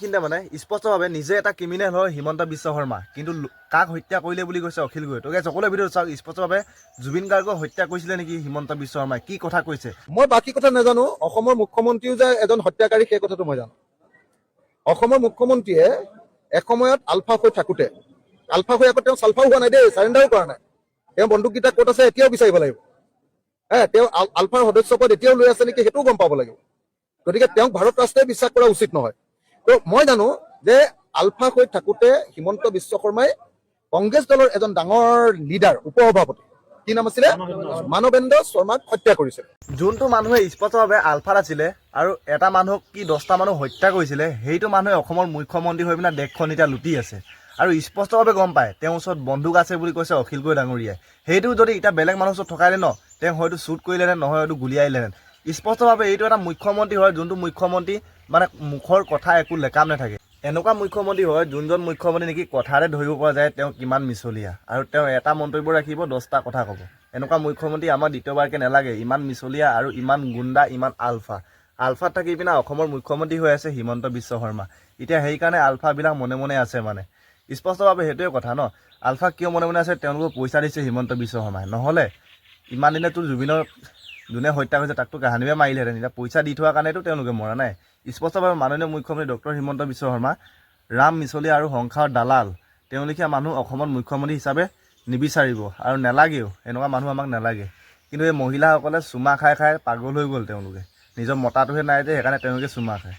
এইখিনিতে মানে স্পষ্টভাৱে নিজে এটা ক্ৰিমিনেল হয় হিমন্ত বিশ্ব শৰ্মা, কিন্তু কাক হত্যা কৰিলে বুলি কৈছে অখিল গগৈ। তো guys, সকলোৱে ভিডিঅ' চাওক। স্পষ্টভাৱে জুবিন গাৰ্গক হত্যা কৰিছিলে নেকি হিমন্ত বিশ্ব শৰ্মাই? কি কথা কৈছে? মই বাকী কথা নাজানো, অসমৰ মুখ্যমন্ত্ৰীও যে এজন হত্যাকাৰী, সেই কথাটো মই জানো। অসমৰ মুখ্যমন্ত্ৰীয়ে এসময়ত আলফা হৈ থাকোতে, আলফা হৈ আকৌ তেওঁ চালফাও হোৱা নাই দেই, চাৰেণ্ডাৰো কৰা নাই। তেওঁ বন্দুককেইটা ক'ত আছে এতিয়াও বিচাৰিব লাগিব। হে, তেওঁ আলফাৰ সদস্য পদ এতিয়াও লৈ আছে নেকি, সেইটোও গম পাব লাগিব। গতিকে তেওঁক ভাৰত ৰাষ্ট্ৰই বিশ্বাস কৰা উচিত নহয়। তো মই জানো যে আলফা হৈ থাকোতে হিমন্ত বিশ্ব শৰ্মাই কংগ্ৰেছ দলৰ এজন ডাঙৰ লিডাৰ, উপ সভাপতি, কি নাম আছিলে, মানৱেন্দ্ৰ শৰ্মাক হত্যা কৰিছিল। যোনটো মানুহে স্পষ্টভাৱে আলফাত আছিলে আৰু এটা মানুহক কি 10টা মানুহ হত্যা কৰিছিলে, সেইটো মানুহে অসমৰ মুখ্যমন্ত্ৰী হৈ পিনে দেশখন এতিয়া লুটি আছে। আৰু স্পষ্টভাৱে গম পায় তেওঁৰ ওচৰত বন্দুক আছে বুলি কৈছে অখিল গগৈ ডাঙৰীয়াই। সেইটো যদি এতিয়া বেলেগ মানুহৰ ওচৰত থকাইলে ন, তেওঁ হয়তো শ্বুট কৰিলেহেঁতেন, নহয় হয়তো গুলিয়াইলেহেঁতেন। স্পষ্টভাৱে এইটো এটা মুখ্যমন্ত্ৰী হয়, যোনটো মুখ্যমন্ত্ৰী মানে মুখৰ কথা একো লেকাম নাথাকে। এনেকুৱা মুখ্যমন্ত্ৰী হয়, যোনজন মুখ্যমন্ত্ৰী নেকি কথাৰে ধৰিব পৰা যায় তেওঁ কিমান মিছলীয়া, আৰু তেওঁ এটা মন্তব্য ৰাখিব, 10টা কথা ক'ব। এনেকুৱা মুখ্যমন্ত্ৰী আমাৰ দ্বিতীয়বাৰকে নালাগে। ইমান মিছলীয়া আৰু ইমান গুণ্ডা, ইমান আলফা, আলফাত থাকি পিনে অসমৰ মুখ্যমন্ত্ৰী হৈ আছে হিমন্ত বিশ্ব শৰ্মা এতিয়া। সেইকাৰণে আলফাবিলাক মনে মনে আছে। মানে স্পষ্টভাৱে সেইটোৱে কথা ন, আলফা কিয় মনে মনে আছে? তেওঁলোকক পইচা দিছে হিমন্ত বিশ্ব শৰ্মাই। নহ'লে ইমান দিনে তোৰ জুবিনৰ যোনে হত্যা কৰিছে, তাকতো কাহানিবাই মাৰিলেহেঁতেন। এতিয়া পইচা দি থোৱাৰ কাৰণেতো তেওঁলোকে মৰা নাই। স্পষ্টভাৱে মাননীয় মুখ্যমন্ত্ৰী ডক্টৰ হিমন্ত বিশ্ব শৰ্মা ৰাম মিছলীয়া আৰু সংসাৰৰ দালাল। তেওঁলোকীয়া মানুহ অসমত মুখ্যমন্ত্ৰী হিচাপে নিবিচাৰিব আৰু নেলাগেও। এনেকুৱা মানুহ আমাক নালাগে। কিন্তু এই মহিলাসকলে চুমা খাই খাই পাগল হৈ গ'ল। তেওঁলোকে নিজৰ মতাটোহে নাই যে, সেইকাৰণে তেওঁলোকে চুমা খায়।